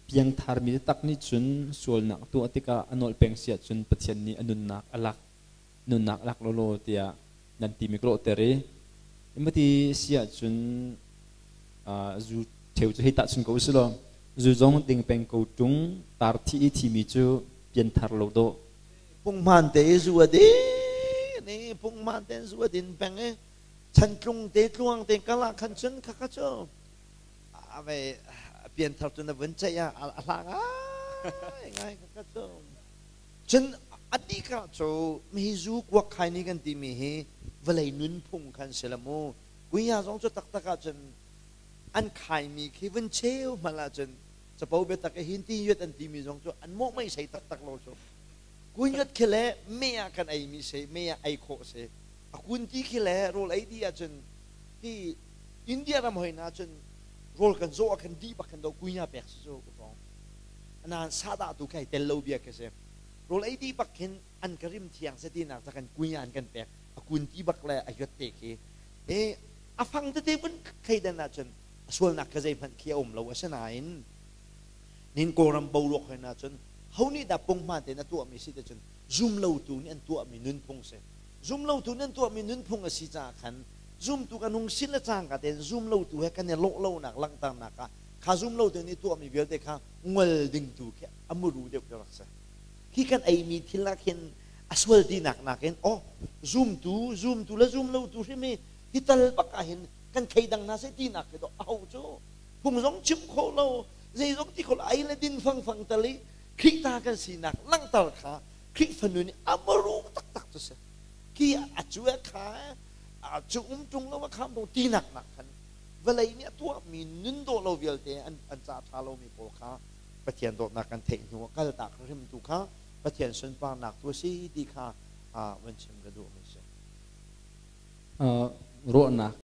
Piangtharmi taktak nih cun sualnak tuah tikah a nolh peng si ahcun Pathian nih a nunnak a lak nunnak a lak lawlaw tiah nan timi ka lawhter i mati si ahcun zu ṭheu cu hei tahchun ko usih law zu zong ding peng ko ṭung tar thi i thimi cu pianthar lo dawh. Punghman te i zu a din i punghman tein zu a din peng i chantlung te tluang te kal ah khan cun khakha cu ave pianthar cu na vun ceih ah a hla ngai ngai ka cu. Cun a dika cu mi zu kuak khai ni kan timi hi vawlei nunphung khan si la mu. Kuya zong cu taktak ah cun an khaimi khi vun cheu hmal ah cun capo biatak i hin ti yuat an timi zong cu an mawh mei sei taktak lo cu. Kunyat khi le me ah kan ei mi si, me ah ei khawh si. A kun ti khi le rawl ei di ah cun hi India ram hoi na cun rawl kan zawh ah khan di bak khan do kunya pek si cu rong anan sada tu kai tel lo bia ke si. Rawl ei di bak khin an ka rim thiang se ti nak ca kan kunya an kan pek a kun ti bak le a yot te khi e a fang tete vun thleidan ah cun a sualnak ka zei hmanh khi a um lo. Asinain nin Kawlram boruak hoi na cun ho nih dah punghman tein a tuahmi si te cun zum lotu nih an tuahmi nunphung si. Zum lotu nih an tuahmi nunphung a si caah khan zumtu kan hung sin le cangka tein zum lotu he kan i lawh lonak langhternak ah kha zum lotu nih tuahmi vialte kha ngol ding tu khi a muru deuh khi rak si. Khi kan eimi thil ah khin a sual tinak nakin oh zumtu zumtu le zum lotu hrim hi hi tal bak ah hin kan thleidang hna seh tinak khi to aho cu phung zong chim khawh lo, zei zong ti khawh lo, ei le din fangfang tal i Khrihta kan sinak langhter kha Khrihfa nun i a maru taktak cu si. Khi a cu a kha a cu um ṭung lo a kham ṭung tinak nak khan vawlei nih a tuahmi nun dawh lo vialte an an ca ṭha lomi pawl kha Pathian dawtnak kan theih hnu ah kaltak hrim tu kha Pathian sunparnak tu a si ti kha van chim ka duhmi si. Ruahnak.